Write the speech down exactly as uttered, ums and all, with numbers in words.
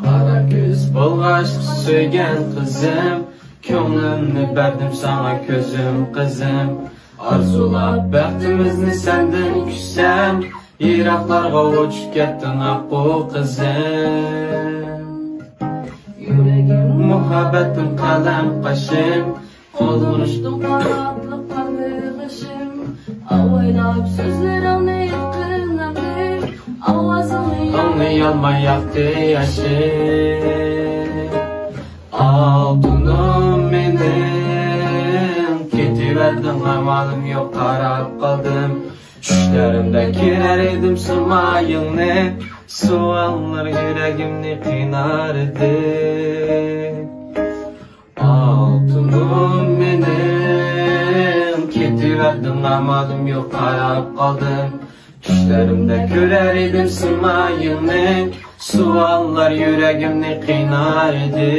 قارا كۆز بولغاچ سۆيگەن قىزىم، كۆڭلۈمنى بەردىم ساڭا كۆزۈم قىزىم. ئارزۇلاپ بەختىمىزنى سەندىن كۈتسەم، يىراقلارغا ئۇچۇپ كەتتىڭ ئاققۇ قىزىم. يۈرىكىم مۇھەببەتتىن قەلەم قېشىم، قولدىن ئۇرۇشتۇم قاناتلىق قارنى بېشىم. ئاۋايلاپ سۆزلىرىڭنى ئېيتقىن ئەمدى، ئاۋازىڭنى ئاڭلىيالماي ئاقتى ياشىم. ئالتۇنۇم مېنىڭ، كېتىۋەردىڭ، ئامالىم يوق، قاراپ قالدىم. چۈشلىرىمدە كۆرەر ئىدىم سىرمايىڭنى، سوئاللار يۈرىكىمنى قىيناردى. ئالتۇنۇم مېنىڭ، كېتىۋەردىڭ، ئامالىم يوق، قاراپ قالدىم. چۈشلىرىمدە كۆرەر ئىدىم سىرمايىڭنى، سوئاللار يۈرىكىمنى قىيناردى.